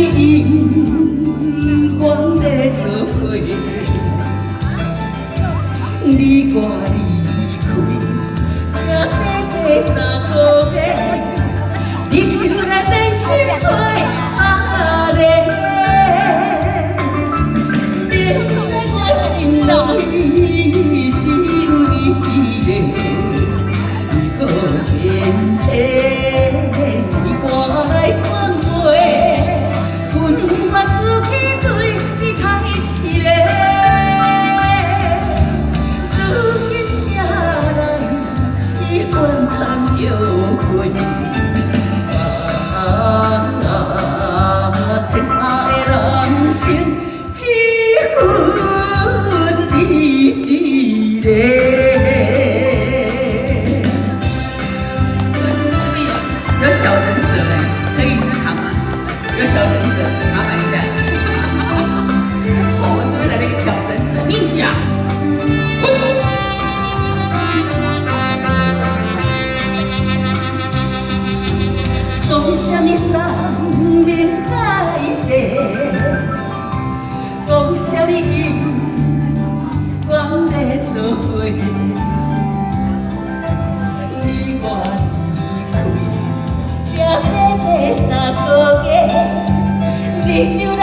永遠咧做伙？你我離開，這短短3個月，你就來變心做阿咧。明知我心內只有你一个，你閣偏偏我來反背，恨我自己對你太痴咧。如今才來怨嘆叫恨，啊，天下的人生只恨你一个。這邊有小忍者哎，可以支糖嗎？有小忍者，麻煩一下。我們這邊來了一個小忍者，忍者。講啥物山盟海誓，講啥物永遠咧做伙，你我離開，這短短3個月，你就來